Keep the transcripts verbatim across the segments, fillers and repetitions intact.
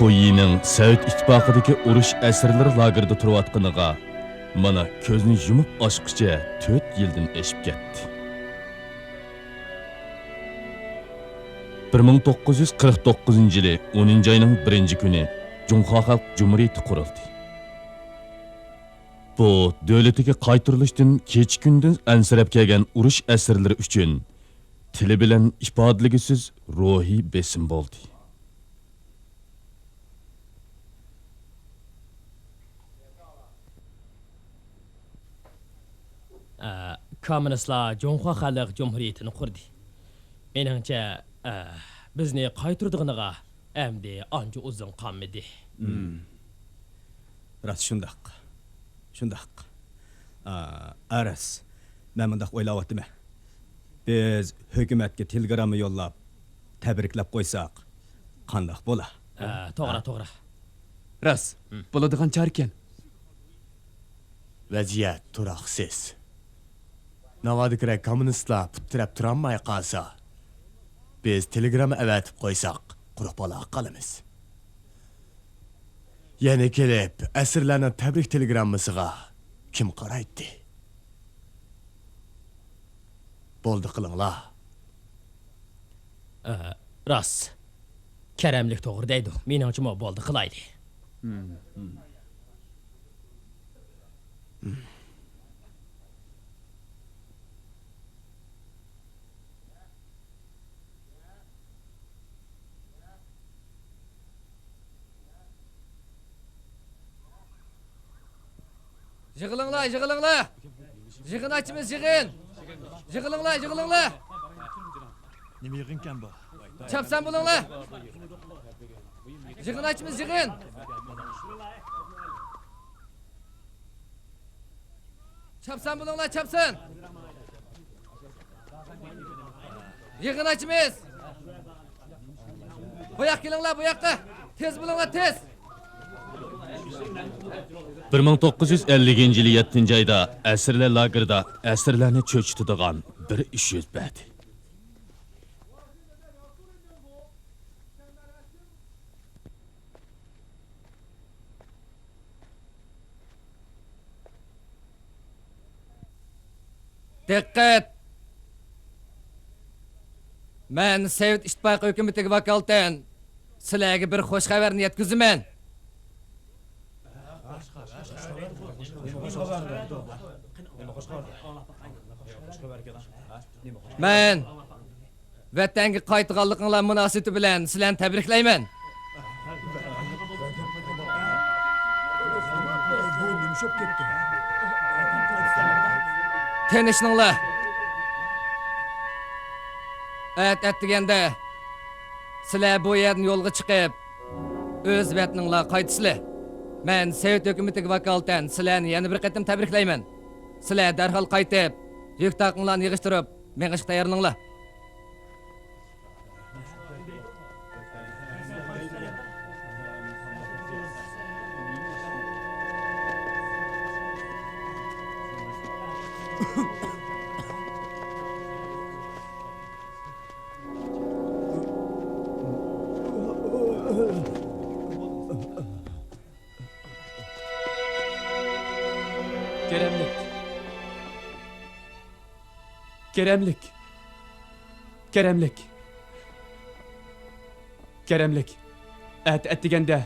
بۇ يىنىڭ سوۋېت ئىتتىپاقىدىكى ئۇرۇش ئەسىرلىرى لاگېرىدا تۇرۇۋاتقىنىغا مانا كۆزنى يۇمۇپ ئاچقۇچە تۆت يىلدىن ئېشىپ كەتتى. بىر مىڭ توققۇز يۈز قىرىق توققۇزىنچى يىلى ئونىنچى ئاينىڭ بىرىنچى كۈنى جۇڭخۇا خەلق جۇمھۇرىيىتى قۇرۇلدى. بۇ دۆلىتىگە قايتۇرۇلۇشتىن كېچە-كۈندۈز ئەنسىرەپ كەلگەن ئۇرۇش ئەسىرلىرى ئۈچۈن تىلى بىلەن ئىپادىلىگۈسىز روھىي بېسىم بولدى. ئە، كوممۇنىستلار جۇڭخۇا خەلق جۇمھۇرىيىتىنى قۇردى. مېنىڭچە، ئە، بىزنى قايتۇرىدىغىنىغا ئەمدى ئانچە ئۇزۇن قالمىدى. مم. راست شۇنداق. شۇنداق. ئا، ئەرەس، مەن مۇنداق ئويلاۋاتىمەن. بىز ھۆكۈمەتكە تېلېگرامما يوللاپ، تەبرىكلەپ قويساق، قانداق بولا؟ ئە، توغرا، ھە؟ توغرا. راست، ھىم. بولىدىغان چارىكەن. ۋەزىيەت تۇراقسىز. ناۋادا كېرەك كوممۇنىستلار پۇت تىرەپ تۇرالماي قالسا، بىز تېلېگرامما ئەۋەتىپ قويساق، قۇرۇق بالاغا قالىمىز. يەنە كېلىپ، ئەسىرلەرنىڭ تەبرىك تېلېگراممىسىغا كىم قارايتتى؟ بولدى قىلىڭلار. ئە، راست. كەرەملىك توغرا دەيدۇ. مېنىڭچىمۇ بولدى قىلايلى. يىغىلىڭلار، يىغىلىڭلار! يىغىن ئاچىمىز، يىغىن! يىغىلىڭلار، يىغىلىڭلار! نېمە يىغىنكەن بۇ؟ چاپسان بولۇڭلار! يىغىن ئاچىمىز، يىغىن! چاپسان بولۇڭلار، چاپسان! يىغىن ئاچىمىز! بۇ ياققا كېلىڭلار، بۇ ياققا! تېز بولۇڭلار، تېز! بىر مىڭ توققۇز يۈز ئەللىكىنچى يىلى يەتتىنچى ئايدا ئەسىرلەر لاگېرىدا ئەسىرلەرنى چۆچۈتىدىغان بىر ئىش يۈز بەردى. دىققەت! مەن سوۋېت ئىتتىپاقى ھۆكۈمىتىگە ۋاكالىتەن سىلەرگە بىر خۇش خەۋەرنى يەتكۈزىمەن. مەن ۋەتەنگە قايتىدىغانلىقىڭلار مۇناسىۋىتى بىلەن سىلەرنى تەبرىكلەيمەن. تىنچلىنىڭلار. ئەتە ئەتىگەندە سىلەر بۇ يەردىن يولغا چىقىپ، ئۆز ۋەتىنىڭلارغا قايتىسىلەر. مەن سوۋېت ھۆكۈمىتىگە ۋاكالىتەن سىلەرنى يەنە بىر قېتىم تەبرىكلەيمەن. سىلەر دەرھال قايتىپ، يۈك-تاقىڭلارنى يىغىشتۇرۇپ، مېڭىشقا تەييارلىنىڭلار. كەرەملىك. كەرەملىك. كەرەملىك. كەرەملىك. ئەتە ئەتىگەندە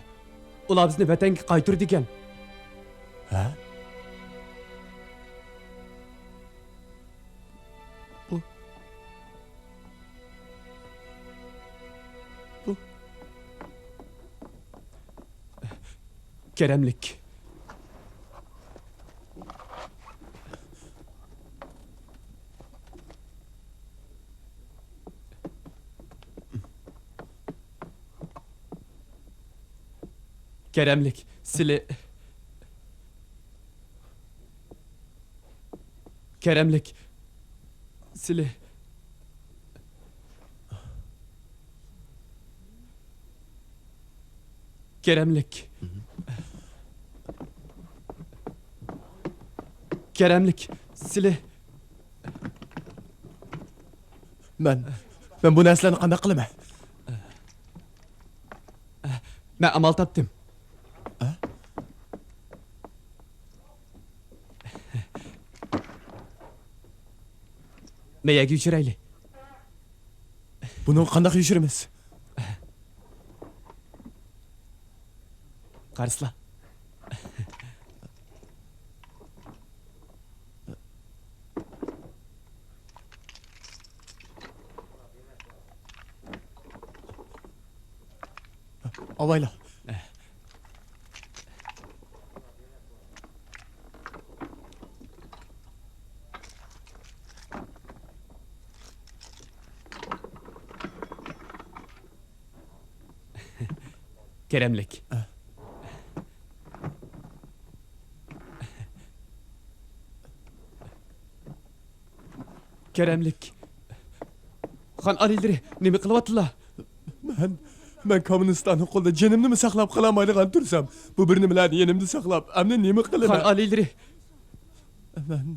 ئۇلار بىزنى ۋەتەنگە قايتۇرىدىكەن. ھە؟ بۇ، بۇ. كەرەملىك. كەرەملىك، سىلى. كەرەملىك، سىلى. كەرەملىك. كەرەملىك، سىلى. مەن، مەن بۇ نەرسىلەرنى قانداق قىلىمەن؟ مەن ئامال تاپتىم. ئە؟ مەيەگە يوشۇرايلى. بۇنى قانداق يوشۇرىمىز؟ قارىسىلا. ئاۋايلا. كەرەملىك. كەرەملىك. خان ئالىيلىرى، نېمە قىلىۋاتىلا؟ مەن، مەن كوممۇنىستلارنىڭ قولىدا جېنىمنىمۇ ساقلاپ قالالمايدىغان تۇرسام، بۇ بىر نېمىلەرنى يېنىمدا ساقلاپ، ئەمدى نېمە قىلىمەن؟ خان ئالىيلىرى. مەن،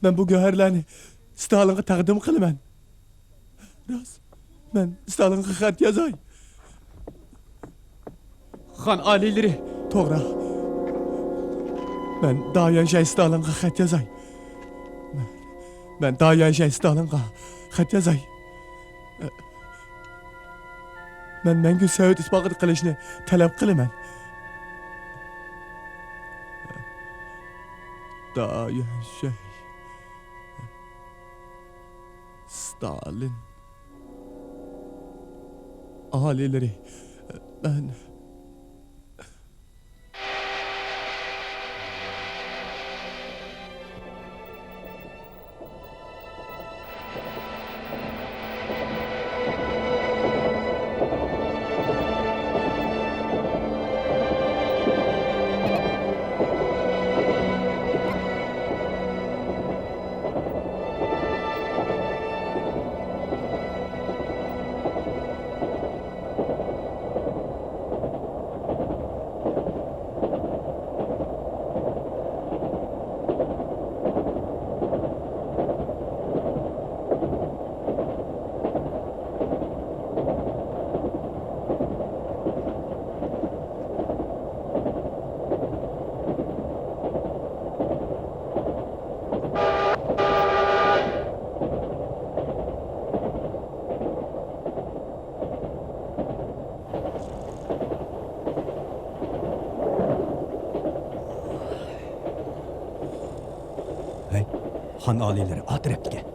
مەن بۇ گۆھەرلەرنى ستالىنغا تەقدىم قىلىمەن. راست، مەن ستالىنغا خەت يازاي. خان ئالىيلىرى. توغرا. مەن دايۈەنشەي ستالىنغا خەت يازاي. مەن، مەن دايۈەنشەي ستالىنغا خەت يازاي. مەن مەڭگۈ سوۋېت ئىتتىپاقىدا قېلىشنى تەلەپ قىلىمەن. دايۈەنشەي. ستالىن. ئالىيلىرى، مەن. ھەي، خان ئالىيلىرى ئا تەرەپتىكەن.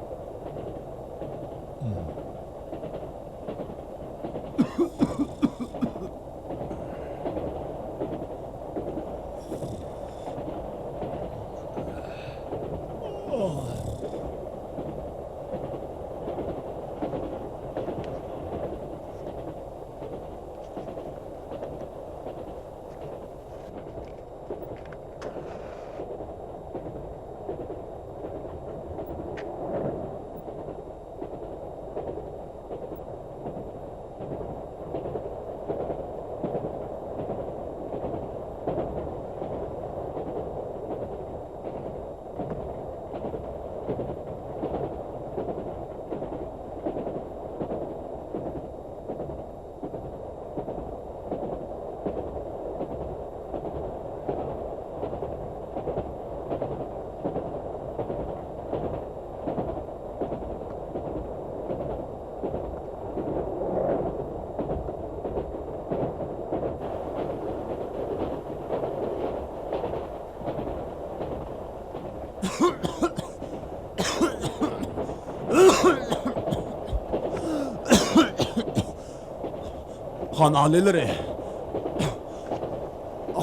خان ئالىيلىرى!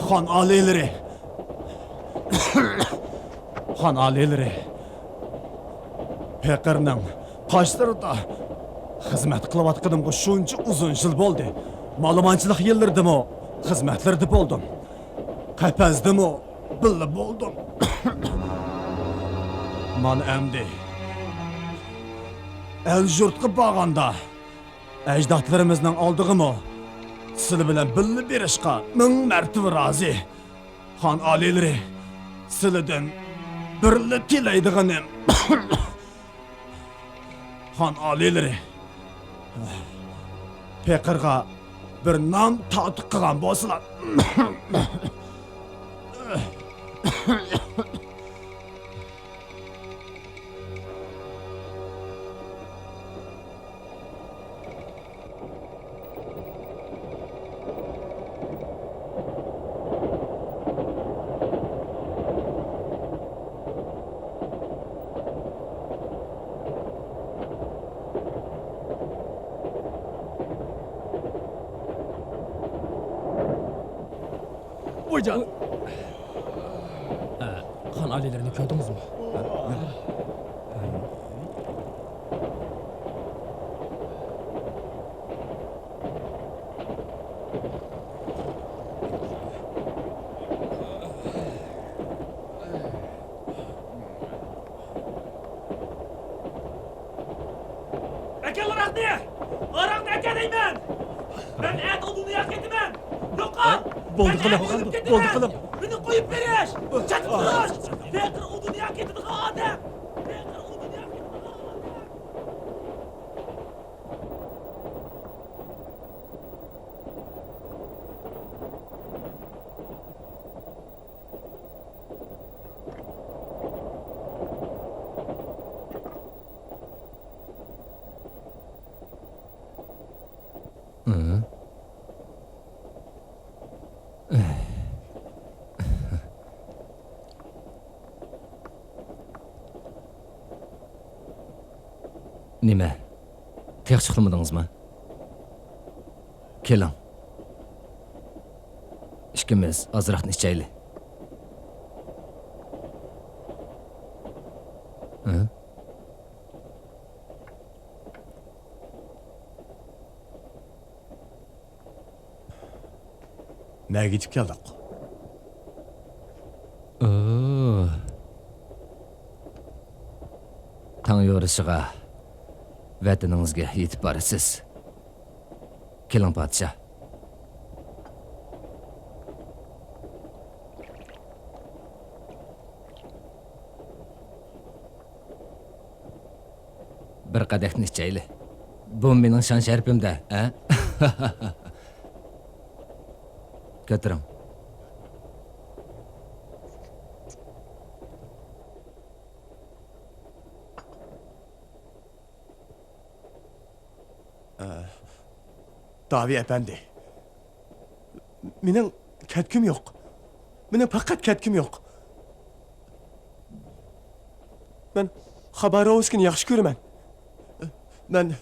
خان ئالىيلىرى! خان ئالىيلىرى! پېقىرنىڭ قاشلىرىدا خىزمەت قىلىۋاتقىنىمغا شۇنچە ئۇزۇن يىل بولدى. مالىمانچىلىق يىللىرىدىمۇ خىزمەتلىرىدە بولدۇم. قەپەستىمۇ بىللە بولدۇم. مانا ئەمدى ئەل-يۇرتقا بارغاندا، ئەجدادلىرىمىزنىڭ ئالدىغىمۇ سىلى بىلەن بىللە بېرىشقا مىڭ مەرتىۋە رازى. خان ئالىيلىرى، سىلىدىن بىرلا تىلەيدىغىنىم، خان ئالىيلىرى، پېقىرغا بىر نان تارتۇق قىلغان بولسىلا. ۋايجان! ئە، خان ئالىيلىرىنى كۆردىڭىزمۇ؟ ئەكەل ھاراقنى! ھاراقنى ئەكەل دەيمەن! مەن ئەتە ئۇ دۇنياغا كېتىمەن! يوقال! بولدى، مەن قىلىڭ، ئەتە ئۆلۈپ بولدى، كېتىمەن! قىلىڭ. مېنى قويۇپ بېرىش! چاتىق تۇرۇش! پېقىر ئۇ دۇنياغا كېتىدىغان ئادەم! پېقىر ئۇ دۇنياغا كېتىدىغان ئادەم! نېمە؟ تېخىچە ئۇخلىمىدىڭىزمۇ؟ كېلىڭ. ئىككىمىز ئازراقنى ئىچەيلى. ھە؟ نەگە يېتىپ كەلدۇق؟ ئوو. تاڭ يورۇشىغا ۋەتىنىڭىزگە يېتىپ بارىسىز. كېلىڭ، پادىشاھ. بىر قەدەھنى ئىچەيلى. بۇ مېنىڭ شان-شەرىپىم-دە، ھە؟ كۆتۈرۈڭ. ئە، داۋى ئەپەندى، مېنىڭ كەتكۈم يوق. مېنىڭ پەقەت كەتكۈم يوق. مەن خاباروۋسكنى ياخشى كۆرىمەن. مەن،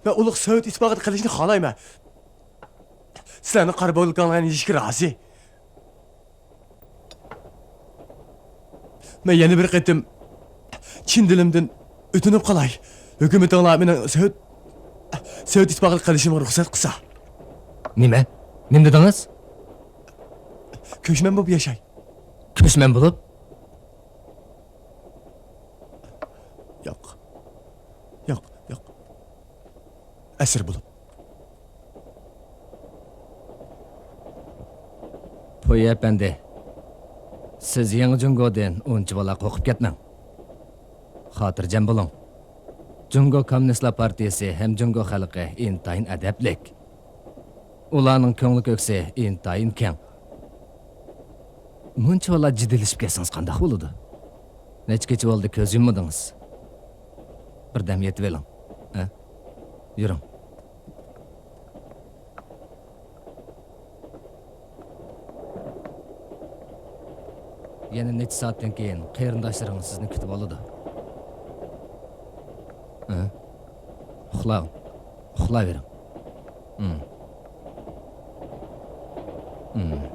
مەن ئۇلۇغ سوۋېت ئىتتىپاقىدا قېلىشنى خالايمەن. سىلەرنىڭ قارا بولكاڭلارنى يېيىشكە رازى. مەن يەنە بىر قېتىم چىن دىلىمدىن ئۆتۈنۈپ قالاي. ھۆكۈمىتىڭلار مېنىڭ سوۋېت، سوۋېت ئىتتىپاقىدا قېلىشىمغا رۇخسەت قىلسا. نېمە؟ نېمە دېدىڭىز؟ كۆچمەن بولۇپ ياشاي. كۆچمەن بولۇپ؟ ياق. ياق، ياق. ئەسىر بولۇپ. پويى ئەپەندى، سىز يېڭى جۇڭگودىن ئۇنچىۋالا قورقۇپ كەتمەڭ. خاتىرجەم بولۇڭ. جۇڭگو كوممۇنىستلار پارتىيىسى ھەم جۇڭگو خەلقى ئىنتايىن ئەدەپلىك. ئۇلارنىڭ كۆڭلى كۆكسى ئىنتايىن كەڭ. مۇنچىۋالا جىددىيلىشىپ كەتسىڭىز قانداق بولىدۇ؟ نەچچە كېچە بولدى كۆز يۇممىدىڭىز. بىردەم يېتىۋېلىڭ. ھە؟ يۈرۈڭ. يەنە نەچچە سائەتتىن كېيىن قېرىنداشلىرىڭىز سىزنى كۈتۈۋالىدۇ. ھە؟ ئۇخلاڭ. ئۇخلاۋېرىڭ. ھىم. ھىم.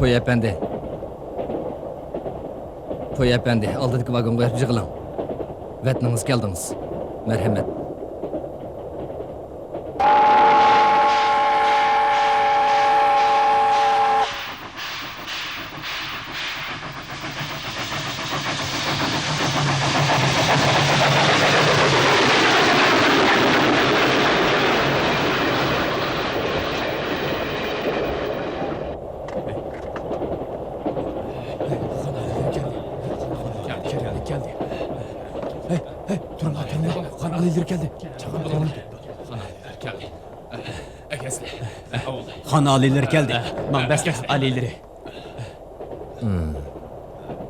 پوي ئەپەندى. پوي ئەپەندى، ئالدىدىكى ۋاگونغا بېرىپ يىغىلىڭ. ۋەتىنىڭىزگە كەلدىڭىز. مەرھەمەت. كەلدى، كەلدى. ھەي، ھەي، تۇرۇڭلار، تۇرۇڭلار. خان ئالىيلىرى كەلدى. چاقىرىڭلار. خان ئالىيلىرى كەلدى. ئەكەسلى. خان ئالىيلىرى كەلدى. ماڭ بەسلە ئالىيلىرى.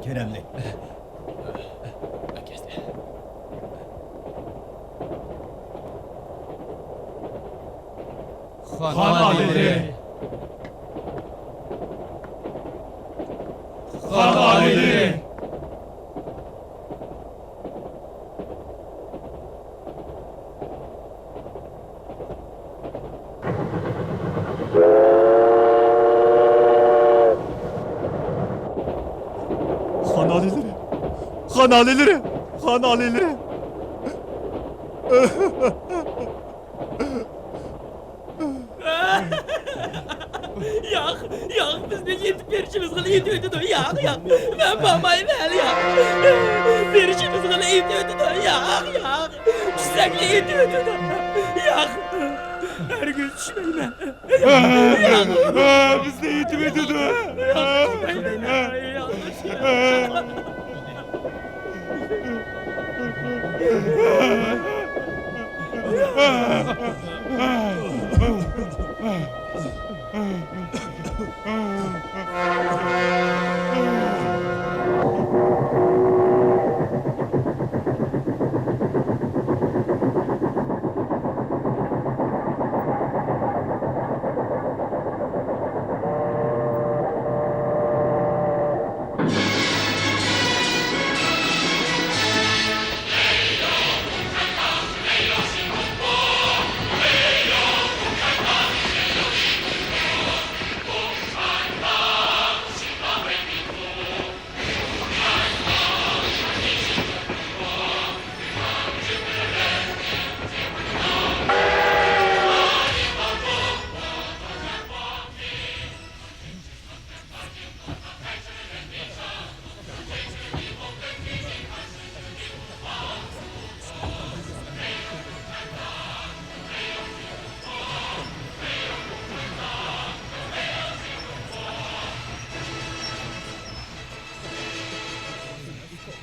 كەرەملىك. خان ئالىيلىرى. خان ئالىيلىرى. خان ئالىيلىرى! خان ئالىيلىرى! خان ئالىيلىرى! ياق، ياق، بىزنى يېتىپ بېرىشىمىزغىلا يېتىۋېتىدۇ. ياق، ياق، مەن بارمايمەن، ياق. بېرىشىمىزغىلا يېتىۋېتىدۇ. ياق، ياق، چۈشسەكلا يېتىۋېتىدۇ. ياق، ھەرگىز چۈشمەيمەن. ياق، ياق. بىزنى يېتىۋېتىدۇ. ياق، چۈشمەيمەن. ياق، چۈشمەيمەن.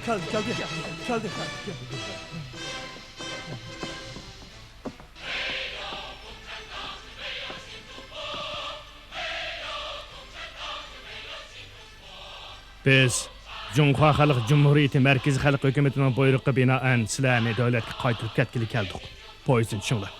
كەلدى، كەلدى، كەلدى. بىز جۇڭخۇا خەلق جۇمھۇرىيىتى مەركىزىي خەلق ھۆكۈمىتىنىڭ بۇيرۇقىغا بىنائەن سىلەرنى دۆلەتكە قايتۇرۇپ كەتكىلى كەلدۇق. پويىزنى چۈشۈڭلار.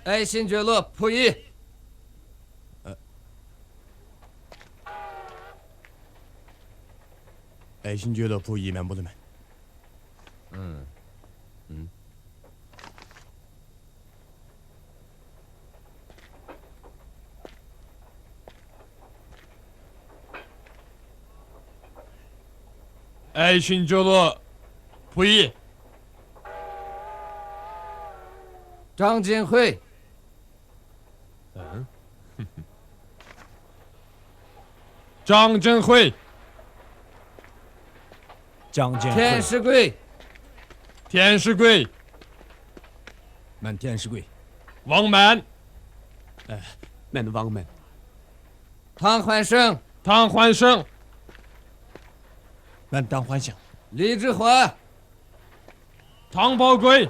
ئەيشىنجۆلۇ پۇيى. ئەيشىنجۆلۇ پۇيى مەن بولىمەن. ئەيشىنجۆلۇ پۇيى. جاڭجىنخۇي. ھە؟ جاڭجىنخۇي. جاڭجىنخۇي. تيەنشىگۇي. تيەنشىگۇي. مەن تيەنشىگۇي. ۋاڭ مەن. ئە، مەن ۋاڭ مەن. تاڭ خۇەنشىڭ. تاڭ خۇەنشىڭ. مەن تاڭ خۇەنشىڭ. لى جىخۇا. تاڭ باۋگۇي.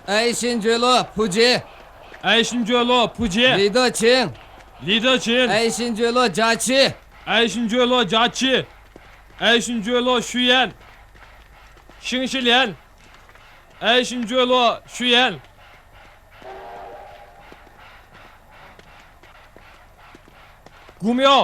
ئەيشىنجۆلۇ پۇجى. ئەيشىنجۆلۇ پۇجى. لى دېچىڭ. لى دېچىڭ. ئەيشىنجۆلۇ جاچى. ئەيشىنجۆلۇ جاچى. ئەيشىنجۆلۇ شۈيەن. شىڭشىليەن. ئەيشىنجۆلۇ شۈيەن. گۇميو.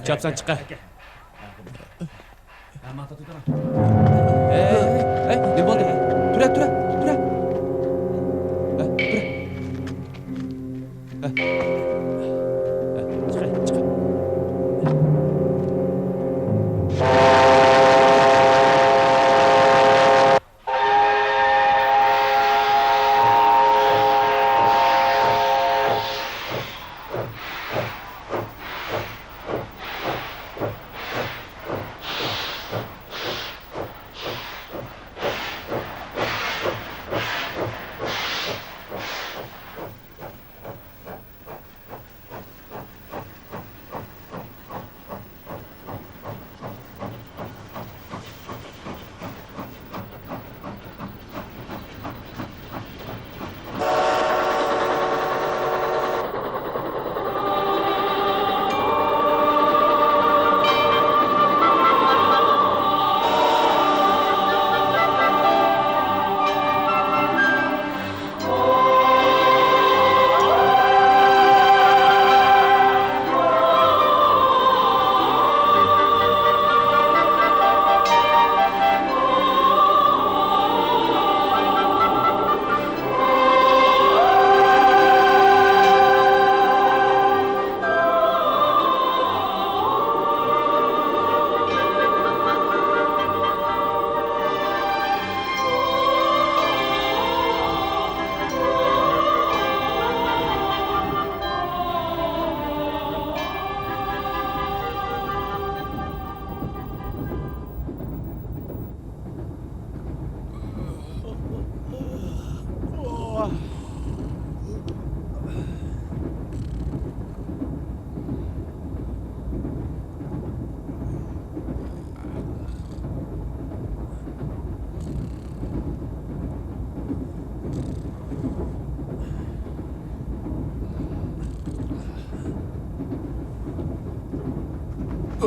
چاپسان چىقە. ئەي، ئەي، ئەي، نېمە بولدى؟ تۇرە، تۇرە، تۇرە. ئە، تۇرە. ئە. ئە، چىقە، چىقە.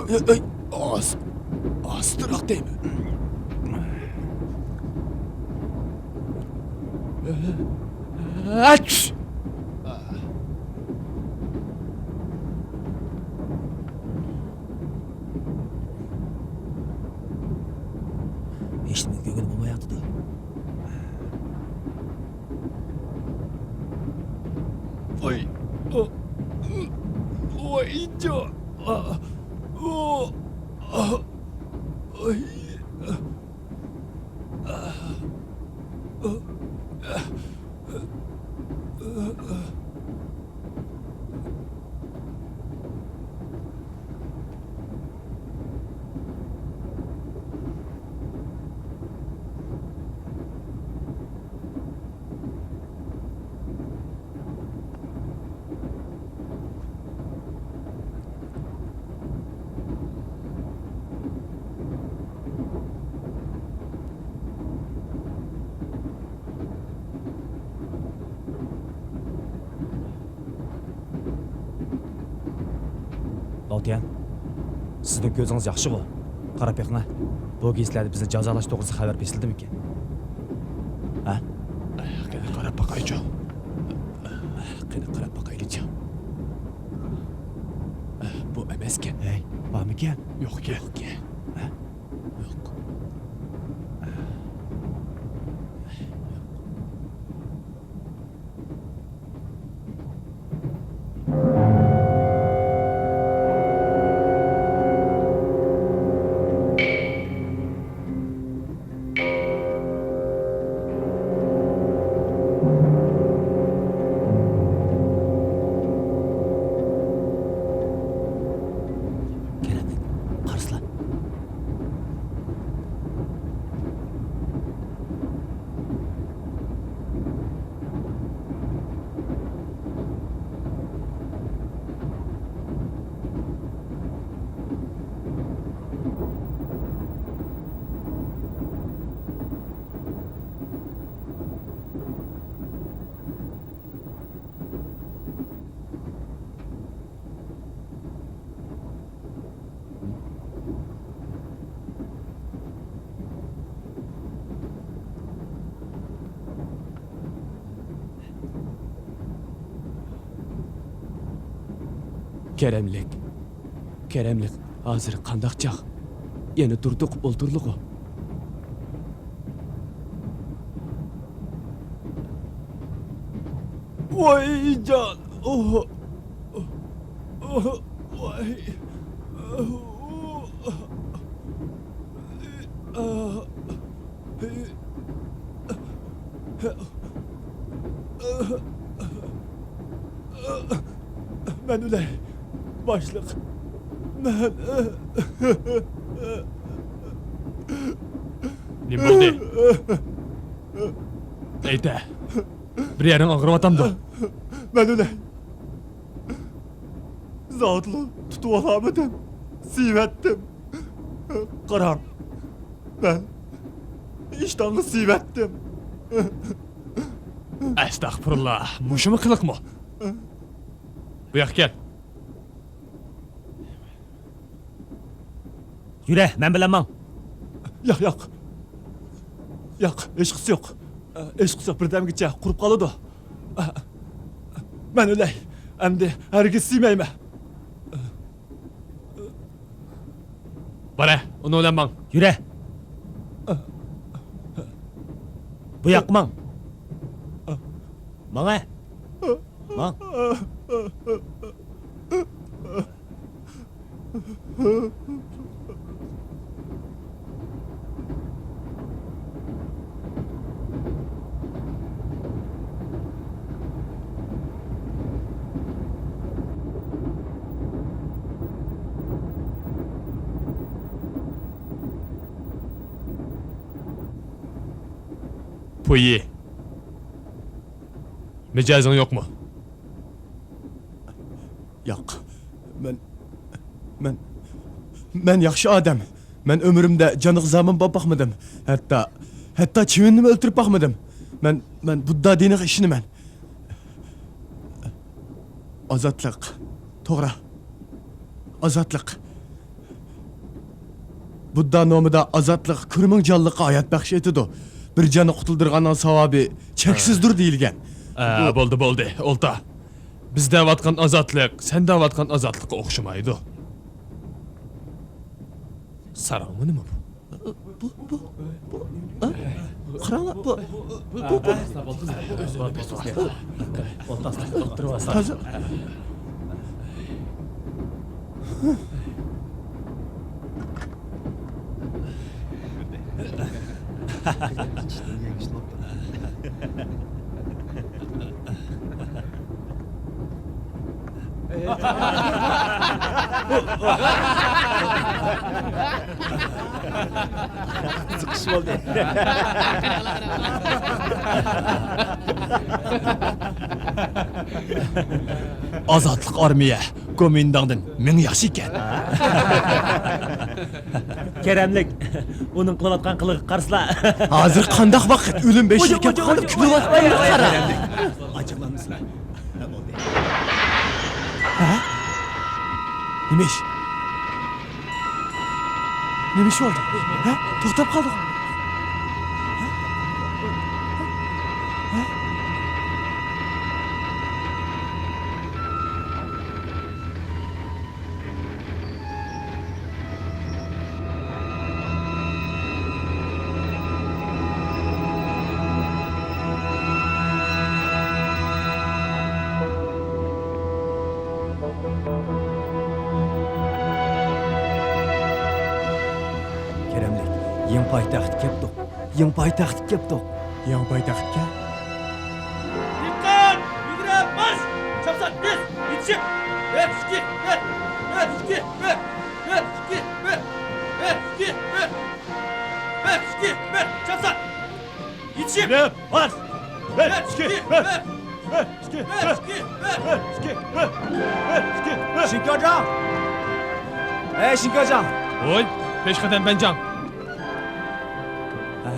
ئاي، ئاي، ئاي، ئاز-، ئاستىراق دەيمەن. ئاچ! ھېچنېمە كۆرگىلى بولمايۋاتىدۇ. ۋاي. ۋاي، جا-، ئاي. تيەن، سىزنىڭ كۆزىڭىز ياخشىغۇ؟ قاراپ بېقىڭە، بۇ گېزىتلەردە بىزنى جازالاش توغرىسىدا خەۋەر بېسىلدىمىكىن؟ ھە؟ قېنى قاراپ باقايچۇ. قېنى قاراپ باقايلىچۇ. بۇ ئەمەسكەن. ھەي، بارمىكەن؟ يوقكەن. يوقكەن. ھە؟ يوق. كېرەملىك، قارىسىلا. كېرەملىك، كېرەملىك، ھازىر قانداق چاغ؟ يەنە تۇردۇق ئولتۇرلىغۇ. ۋاي جان! ئوھ! ئوھ! ۋاي! مەن ئۆلەي، باشلىق. مەن. نېمە بولدى؟ ئېيتە. بىر يەرىڭ ئاغرىۋاتامدۇ؟ مەن ئۆلەي. زاۋۇتلا تۇتۇۋالالمىدىم. سىيىۋەتتىم. قاراڭ، مەن ئىشتانغا سىيىۋەتتىم. ئەستەغپۇرۇللا، مۇشۇمۇ قىلىقمۇ؟ بۇ ياققا كەل. يۈرە، مەن بىلەن ماڭ. ياق، ياق. ياق، ھېچقىسى يوق. ھېچقىسى يوق، بىردەمگىچە قۇرۇپ قالىدۇ. مەن ئۆلەي. ئەمدى ھەرگىز سىيمەيمەن. بارە، ئۇنىڭ بىلەن ماڭ. يۈرە. بۇ ياققا ماڭ. ماڭە. ماڭ. پۇيى، مىجەزىڭ يوقمۇ؟ ياق. مەن، مەن، مەن ياخشى ئادەم. مەن ئۆمرۈمدە جانغا زامىن بولۇپ باقمىدىم. ھەتتا، ھەتتا چىۋىننىمۇ ئۆلتۈرۈپ باقمىدىم. مەن، مەن بۇددا دىنىغا ئىشىنىمەن. ئازادلىق. توغرا. ئازادلىق. بۇددا نومىدا ئازادلىق كۆرمىڭ جانلىققا ھايات بەخش ئېتىدۇ. بىر جاننى قۇتۇلدۇرغاننىڭ ساۋابى چەكسىزدۇر دېيىلگەن. ئە، بۇ بولدى، بولدى، ئولتا. بىز دەۋاتقان ئازادلىق سەن دەۋاتقان ئازادلىققا ئوخشىمايدۇ. ساراڭمۇ نېمە بۇ؟ بۇ، بۇ، بۇ، ئا؟ قاراڭلار، بۇ، بۇ، بۇ، بۇ. تازا. زىقىش بولدى. ئازادلىق ئارمىيە، گومىنداڭدىن مىڭ ياخشى ئىكەن. كېرەملىك، ئۇنىڭ قىلىۋاتقان قىلىقىغا قارىسىلا. ھازىر قانداق ۋاقىت؟ ئۆلۈم بېشىغا كەپ قالدى، كۈلۈۋاتقانغا قارا. ئاچچىقلانمىسىلا. ھە، بولدى. ھە؟ نېمە ئىش؟ نېمە ئىش بولدى؟ ھە؟ توختاپ قالدۇق. ھە؟ ھە؟ كەرەملىك، يېڭى پايتەختكە كەپتۇق. يېڭى پايتەختكە كەپتۇق. يېڭى پايتەختكە؟ دىققەت! يۈگرە مارش! چاپسان، تېز! يېتىشىپ! بىر، ئىككى، بىر! بىر، ئىككى، بىر! بىر، ئىككى، بىر! بىر، ئىككى، بىر! بىر، ئىككى، بىر! چاپسان! يېتىشىپ! يۈگرە مارش! بىر، ئىككى، بىر! بىر، ئىككى، بىر! بىر، ئىككى، بىر! بىر، ئىككى، بىر! شىنكاجاڭ! ھەي، شىنكاجاڭ! ۋوي، پېشقەدەم بەنجاڭ! ھە،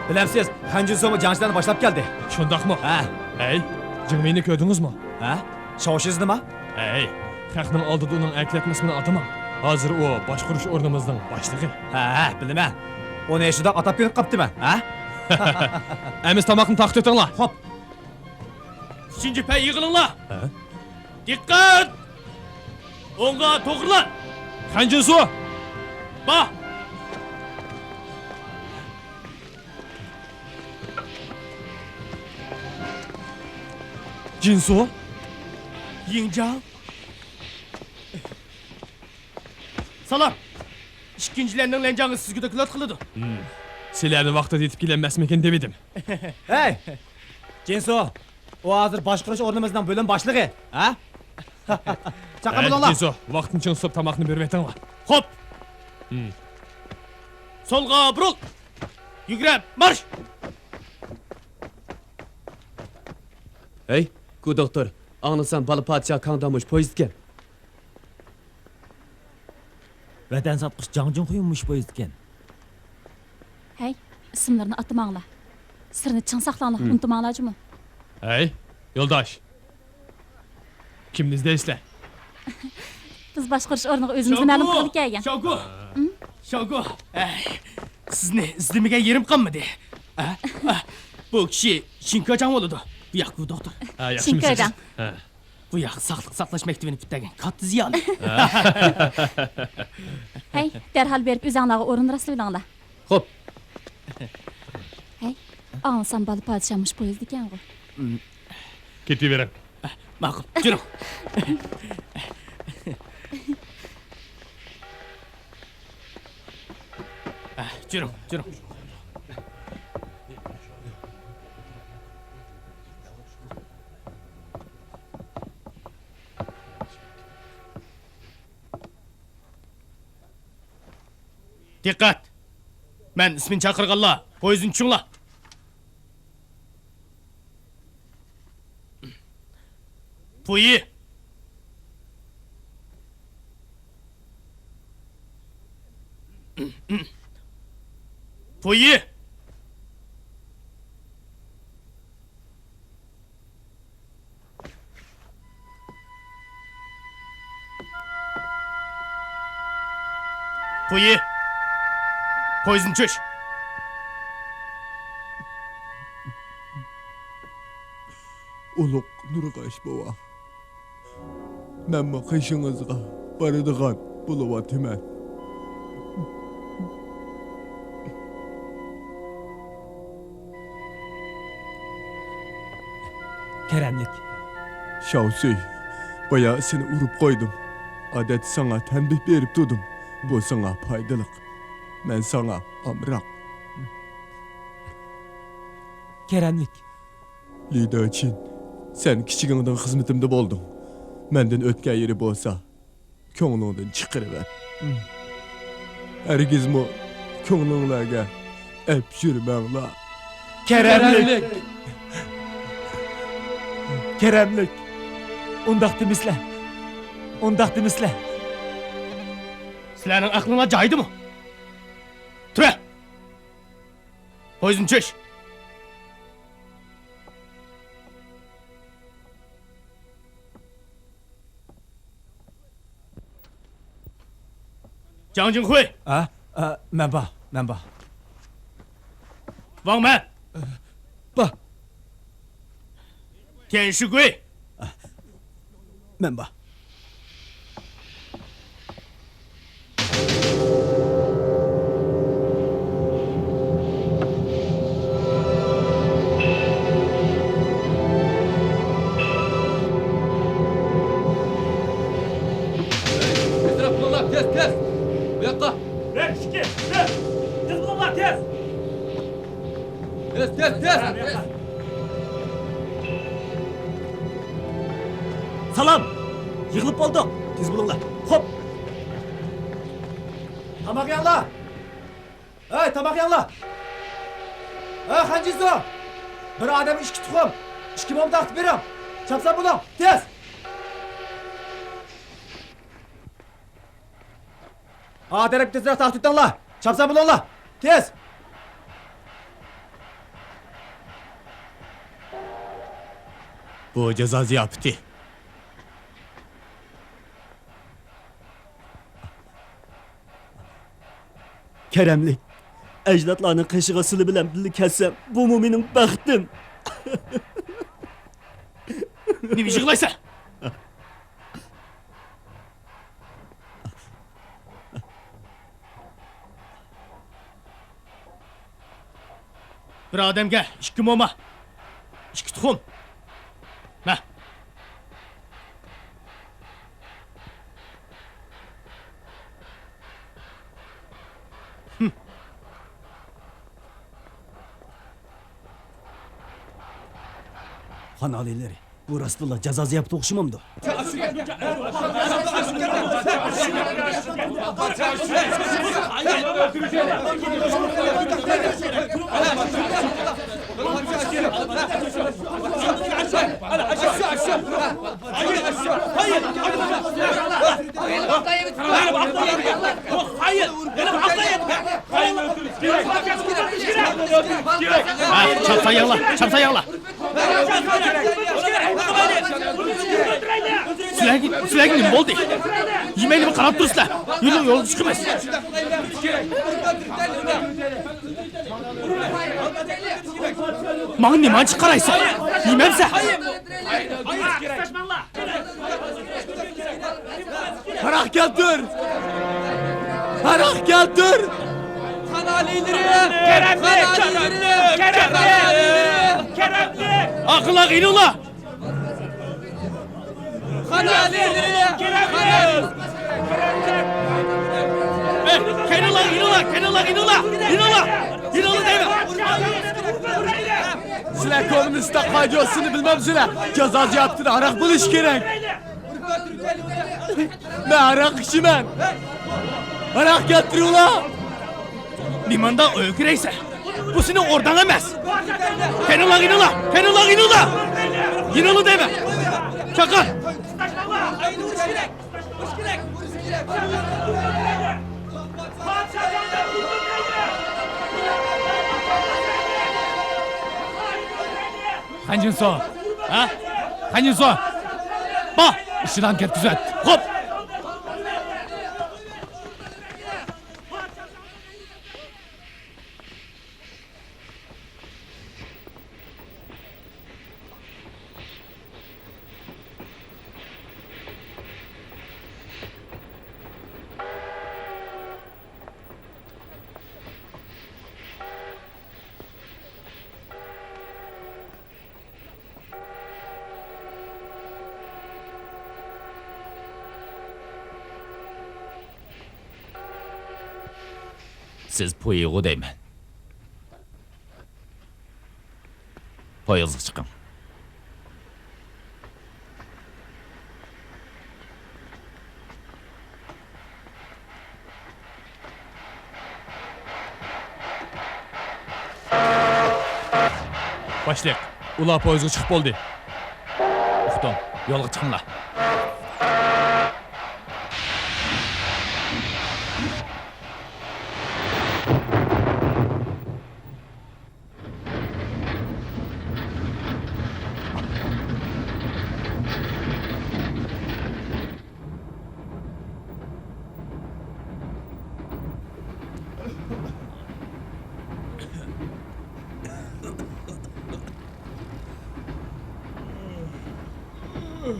بىلەمسىز، خەنجۈنسۇمۇ جەڭچىلەرنى باشلاپ كەلدى. شۇنداقمۇ؟ ھە. ھەي، جىڭمىنى كۆردىڭىزمۇ؟ ھە؟ شاۋشىز نېمە؟ ھەي، خەقنىڭ ئالدىدا ئۇنىڭ ئەركىلەتمە ئىسمىنى ئاتىماڭ. ھازىر ئۇ باشقۇرۇش ئورنىمىزنىڭ باشلىقى. ھە، ھە، بىلىمەن. ئۇنى شۇنداق ئاتاپ كۆنۈپ قاپتىمەن، ھە؟ ئەمىسە تاماقنى تارقىتىۋېتىڭلار. خوپ. ئۈچىنچى پەي يىغىلىڭلار. ھە؟ دىققەت! ئوڭغا توغرىلان! خەنجۈنسۇ! با! جىنسۇ؟ يىڭجاڭ؟ سالام! ئىككىنچىلەرنىڭ لەنجاڭى سىزگە دوكلات قىلىدۇ. ھىم. سىلەرنى ۋاقتىدا يېتىپ كېلەلمەسمىكىن دېۋىدىم. ھەي! جىنسۇ! ئۇ ھازىر باشقۇرۇش ئورنىمىزنىڭ بۆلۈم باشلىقى، ھە؟ چاققان بولۇڭلار! جىنسۇ، ۋاقتىنى چىڭ تۇتۇپ تاماقنى بېرىۋېتىڭلار. خوپ! ھىم. سولغا بۇرۇل! يۈگرە مارش! ھەي، گۇ دوختۇر، ئاڭلىسام بالا پادىشاھ كاڭدامۇش پويىزكەن. ۋەتەن ساتقۇچ جاڭ جۇڭخۇيمۇ مۇشۇ پويىزدىكەن. ھەي، ئىسىملىرىنى ئاتىماڭلار. سىرنى چىڭ ساقلاڭلار، ھىم. ئۇنتۇماڭلار جۇمۇ. ھەي، يولداش. كىمنى ئىزدەيسىلەر؟ بىز باشقۇرۇش ئورنىغا ئۆزىمىزنى مەلۇم قىلغىلى كەلگەن. شاۋگۇ! ھىم؟ شاۋگۇ! ئەي، سىزنى ئىزدىمىگەن يېرىم قالمىدى. ھە؟ ھە؟ بۇ كىشى شىنكاجاڭ بولىدۇ. بۇ ياق، گۇ دوختۇر. ھە، ياخشىمۇ سىز؟ شىنكاجاڭ. ھە. بۇ ياق ساقلىق ساقلاش مەكتىۋىنى پۈتتۈرگەن كاتتا زىيالىي. ھەي، دەرھال بېرىپ ئۆزەڭلارغا ئورۇن راسلىۋېلىڭلار. خوپ. ھەي، ئاڭلىسام بالا پادىشاھ مۇشۇ پويىزدىكەنغۇ. كېتىۋېرىڭ. ماقۇل، جۈرۈڭ. جۈرۈڭ، جۈرۈڭ. دىققەت! مەن ئىسمىنى چاقىرغانلار، پويىزدىن چۈشۈڭلار! پۇيى! پۇيى! پۇيى! پويىزدىن چۈش! ئۇلۇغ نۇرغاش بوۋا، مەنمۇ قېشىڭىزغا بارىدىغان بولۇۋاتىمەن. كەرەملىك. شاۋسۈي، بايا سېنى ئۇرۇپ قويدۇم. ئادەتتە ساڭا تەنبىھ بېرىپ تۇردۇم. بۇ ساڭا پايدىلىق. مەن ساڭا ئامراق. كەرەملىك. لى دېچىن، سەن كىچىكىڭدىن خىزمىتىمدە بولدۇڭ. مەندىن ئۆتكەن يېرى بولسا، كۆڭلۈڭدىن چىقىرىۋەت. ھەرگىزمۇ كۆڭلۈڭلارگە ئەپ يۈرمەڭلار. كەرەملىك! كەرەملىك! ئۇنداق دېمىسىلە! ئۇنداق دېمىسىلە! سىلەرنىڭ ئەقلىڭلار جايىدىمۇ؟ تۇرە! پويىزدىن چۈش! جاڭ جىڭخۇي. ئە، ئە، مەن بار، مەن بار. ۋاڭ مەن. بار. تيەن شىگۇي. مەن بار. تېزرەك بولۇڭلار، تېز، تېز! بۇ ياققا! بىر، ئىككى، ئۈچ! تېز بولۇڭلار، تېز! تېز، تېز، تېز! سالام! يىغىلىپ بولدۇق. تېز بولۇڭلار. خوپ! تاماق يەڭلار! ھەي، تاماق يەڭلار! ھە، خەنجىسۇ! بىر ئادەمگە ئىككى تۇخۇم، ئىككى موما تارتىپ بېرىڭ! چاپسان بولۇڭ، تېز! ئا تەرەپكە تېزرەك تارتىۋېتىڭلار! چاپسان بولۇڭلار! تېز! بۇ جازا زىياپىتى. كەرەملىك، ئەجدادلارنىڭ قېشىغا سىلى بىلەن بىللە كەلسەم، بۇمۇ مېنىڭ بەختىم. نېمە يىغلايسەن؟ بىر ئادەمگە ئىككى موما، ئىككى تۇخۇم. مە. خان ئالىيلىرى، بۇ راستتىنلا جازا زىياپىتى ئوخشىمامدۇ؟ ھە، چاپسان يەڭلار، چاپسان يەڭلار. سىلەرگە، سىلەرگە نېمە بولدى؟ يېمەي نېمە قاراپ تۇرىسىلەر؟ يۈرۈڭ، يولغا چىقىمىز. ماڭا نېمانچە قارايسەن؟ يېمەمسەن؟ ھاراق كەلتۈر! ھاراق كەلتۈر! خان ئالىيلىرى! خان ئالىيلىرى! خان ئالىيلىرى! ئاقىللار، ئېلىڭلار! خان ئالىيلىرى! خان ئالىيلىرى! ئەي، كەلىڭلار، ئېلىڭلار، كەلىڭلار، ئېلىڭلار! ئېلىڭلار! ئېلىڭلار دەيمەن! سىلەر كوممۇنىستلار قايدا يوقسىنى بىلمەمسىلەر؟ جازا زىياپىتىدە ھاراق بولۇشى كېرەك. مەن ھاراق ئىچىمەن. ھاراق كەلتۈرۈڭلار. نېمانداق ئۆكۈرەيسەن؟ بۇ سېنىڭ ئورنىڭ ئەمەس. كەلىڭلار، يېنىڭلار، كەلىڭلار، يېنىڭلار. يېنىڭلار دەيمەن. چاققان. خەنجىنسۇ. ھە؟ خەنجىنسۇ. با. ئىشىدان كەتكۈزۈۋەت. خوپ. سىز پويىغۇ دەيمەن. پويىزغا چىقىڭ. باشلىق، ئۇلار پويىزغا چىقىپ بولدى. ئۇقتۇم، يولغا چىقىڭلار. ھەي.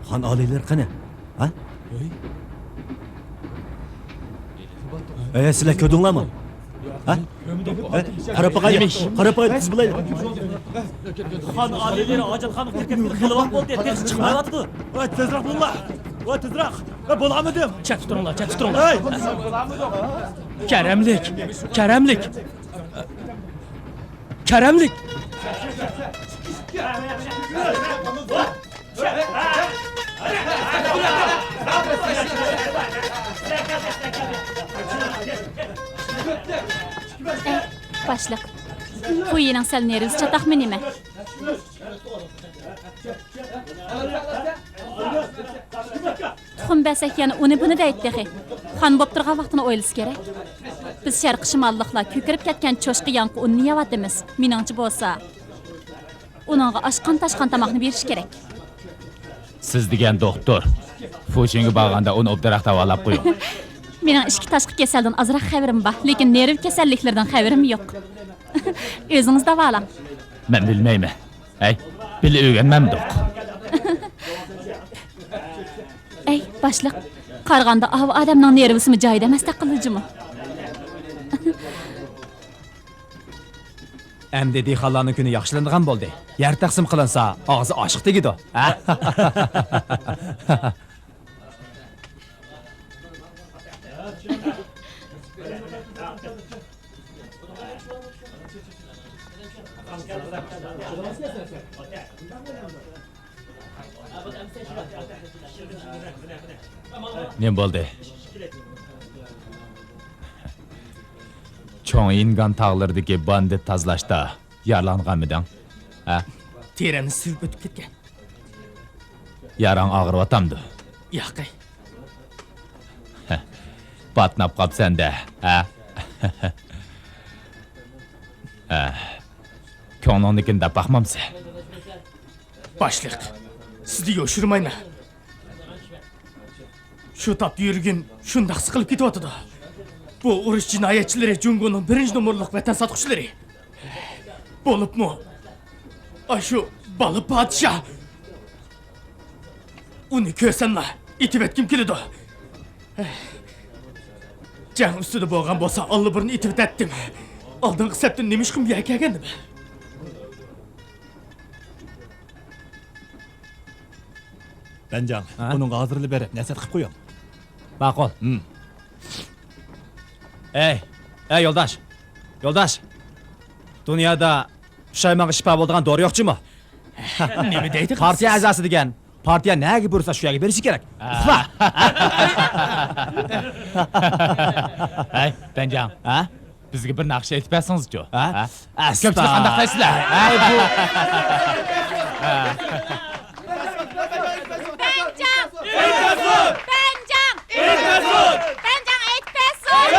خان ئالىيلىرى قېنى؟ ھە؟ ئەي، سىلەر كۆردۈڭلارمۇ؟ ھە؟ ئەي، قاراپ باقايلى، قاراپ باقايلى، تېز بولايلى. خان ئالىيلىرى ھاجەتخانىغا كىرىپ كەتكىلى خېلى ۋاقىت بولدى، تېخىچە چىقمايۋاتىدۇ. ۋاي، تېزراق بولۇڭلار. ۋاي، تېزراق. ۋاي، بولالمىدىم. چەتتە تۇرۇڭلار، چەتتە تۇرۇڭلار. ھەي! كەرەملىك، كەرەملىك. كەرەملىك. ئەي، باشلىق، خۇيىنىڭ سەل نېرۋىسى چاتاقمۇ نېمە؟ تۇخۇم بەرسەك يەنە ئۇنى بۇنى دەيدۇ تېخى. خان بوپ تۇرغان ۋاقتىنى ئويلىسا كېرەك. بىز شەرقىي شىماللىقلار كۆكىرىپ كەتكەن چوشقا ياڭىقى ئۇنىنى يەۋاتىمىز. مېنىڭچە بولسا، ئۇنىڭغا ئاشقان-تاشقان تاماقنى بېرىش كېرەك. سىز دېگەن دوختۇر فۇشىڭغا بارغاندا ئۇنى ئوبدانراق داۋالاپ قويۇڭ. مېنىڭ ئىچكى تاشقى كېسەلدىن ئازراق خەۋىرىم بار، لېكىن نېرۋا كېسەللىكلىرىدىن خەۋىرىم يوق. ئۆزىڭىز داۋالاڭ. مەن بىلمەيمەن. ھەي، بىللە ئۆگەنمەمدۇق؟ ئەي، باشلىق، قارىغاندا ئاۋۇ ئادەمنىڭ نېرۋىسىمۇ جايىدا ئەمەستەك قىلدى جۇمۇ. ئەمدى دېھقانلارنىڭ كۈنى ياخشىلىنىدىغان بولدى. يەر تەقسىم قىلىنسا، ئاغزى ئاشىق تېگىدۇ. ھە؟ نېمە بولدى؟ چوڭ يىنگان تاغلىرىدىكى باندىت تازىلاشتا يارىلانغانمىدىڭ؟ ھە؟ تېرەمنى سىۋىپ ئۆتۈپ كەتكەن. ياراڭ ئاغرىۋاتامدۇ؟ ياقەي. پاتناپ قاپسەن-دە، ھە؟ ھە. كۆڭلۈڭدىكىنى دەپ باقمامسەن؟ باشلىق، سىزدىن يوشۇرمايمەن. شۇ تاپتا يۈرىكىم شۇنداق سىقىلىپ كېتىۋاتىدۇ. بۇ ئۇرۇش جىنايەتچىلىرى جۇڭگونىڭ بىرىنچى نومۇرلۇق ۋەتەن ساتقۇچىلىرى. بولۇپمۇ ئاشۇ بالا پادىشاھ. ئۇنى كۆرسەملا ئېتىۋەتكۈم كېلىدۇ. جەڭ ئۈستىدە بولغان بولسا ئاللىبۇرۇن ئېتىۋېتەتتىم. ئالدىنقى سەپتىن نېمىشقا بۇ يەرگە كەلگەندىم؟ بەنجاڭ، ھە؟ ئۇنىڭغا ھازىرلا بېرىپ نەسىھەت قىلىپ قويۇڭ. ماقۇل. ھىم. ئەي، ئەي، يولداش! يولداش! دۇنيادا پۇشايمانغا شىپا بولىدىغان دورا يوق جۇمۇ. نېمە دەيدىغان؟ پارتىيە ئەزاسى دېگەن پارتىيە نەگە بۇيرۇسا، شۇ يەرگە بېرىشى كېرەك. ئۇقتۇڭما؟ ھەي، بەنجاڭ. ھە؟ بىزگە بىر ناخشا ئېيتىپ بەرسىڭىزچۇ؟ ھە؟ ھە؟ ئەستا. كۆپچىلىك قانداق دەيسىلەر؟ ھەي، بۇ. بەنجاڭ! بەنجاڭ! بەنجاڭ ئېيتىپ بەرسۇن!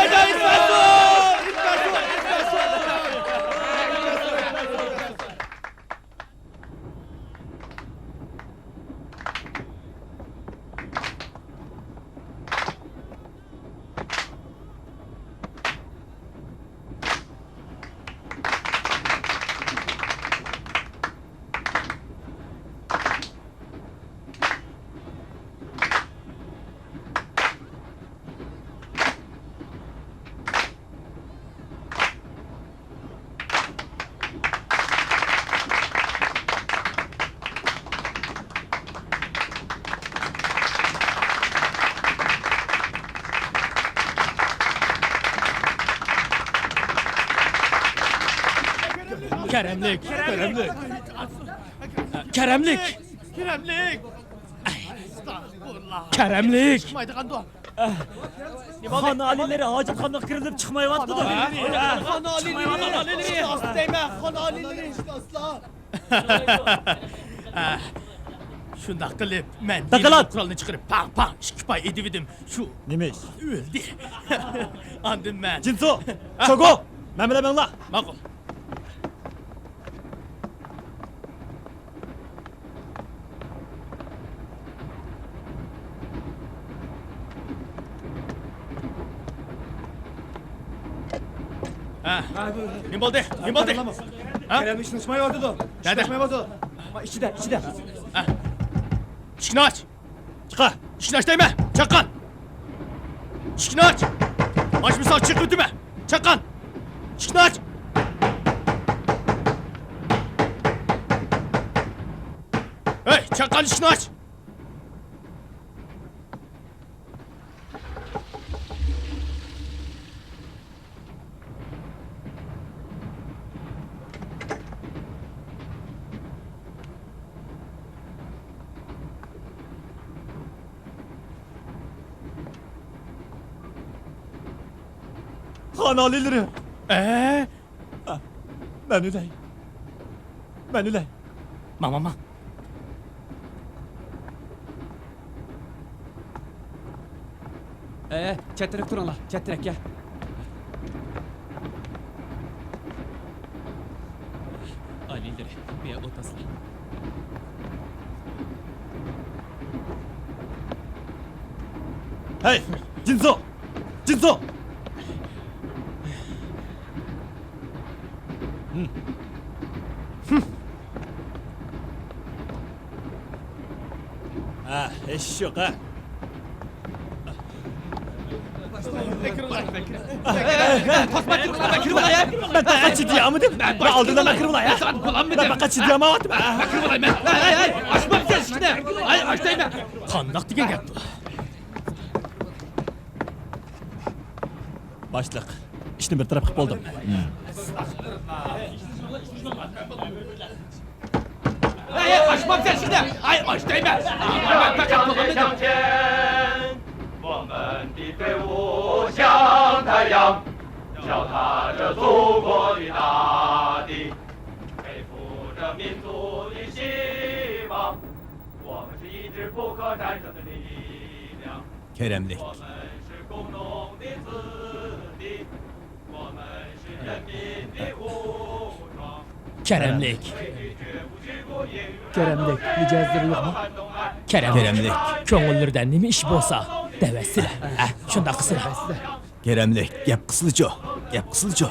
كەرەملىك، كەرەملىك. كەرەملىك. كەرەملىك. كەرەملىك. چىقمايدىغاندۇ. خان ئالىيلىرى ھاجەتخانىغا كىرىۋېلىپ چىقمايۋاتىدۇ. خان ئالىيلىرى. ئاستا دەيمەن، خان ئالىيلىرى. ئاستا. شۇنداق قىلىپ، مەن تاقىلات! قورالنى چىقىرىپ، پاڭ، پاڭ، ئىككى پاي ئېتىۋىدىم. شۇ نېمە ئىش؟ ئۆلدى. ئاندىن مەن جىنسۇ، ھە؟ چوگو، مەن بىلەن مېڭىڭلار. ماقۇل. ھە. نېمە بولدى؟ نېمە بولدى؟ ھە؟ كېرەملىك ئىشلەشمەيۋاتىدۇ. نەدە؟ ئىشلەشمەيۋاتىدۇ. ئىچىدە، ئىچىدە. ھە. ئىشىكنى ئاچ. چىقا! ئىشىكنى ئاچ دەيمەن! چاققان! ئىشىكنى ئاچ! ئاچمىساڭ چېقىۋېتىمەن! چاققان! ئىشىكنى ئاچ! ھەي، چاققان، ئىشىكنى ئاچ! خان ئالىيلىرى! ئە؟ مەن ئۆلەي. مەن ئۆلەي. ماڭ، ماڭ، ماڭ. ئە، چەتتىرەك تۇرۇڭلار، چەتتىرەككە. ئالىيلىرى، بۇ يەر ئولتۇرسىلەر. ھەي، جىنزۇ! جىنزۇ! ھە، ھېچ ئىش يوق، ھە. مەن پەقەت چىدىيالمىدىم. مەن ئالدىدا مەن كىرىۋالاي، ھە. مەن پەقەت چىدىيالمايۋاتىمەن. ھەي، ھەي، ھەي، ئاچمامسەن ئىشىكنى؟ ھەي، ئاچ دەيمەن. قانداق دېگەن گەپ بۇ؟ باشلىق، ئىشنى بىر تەرەپ قىلىپ بولدۇم. ھەي، ھەي، ئاچمامسەن ئىشىكنى! ھەي، ئاچ دەيمەن! مەن پەقەت بولغان ئىدىم. 我们的队伍像太阳，脚踏着祖国的大地，背负着民族的希望。我们是一支不可战胜的力量。 كېرەملىك. كېرەملىك. كېرەملىك، مىجەزلىرى يوقمۇ؟ كېرەملىك. كېرەملىك. كۆڭۈللىرىدە نېمە ئىش بولسا، دەۋەتسىلە. ھە، شۇنداق قىلسىلە. كېرەملىك، گەپ قىلسىلىچۇ، گەپ قىلسىلىچۇ.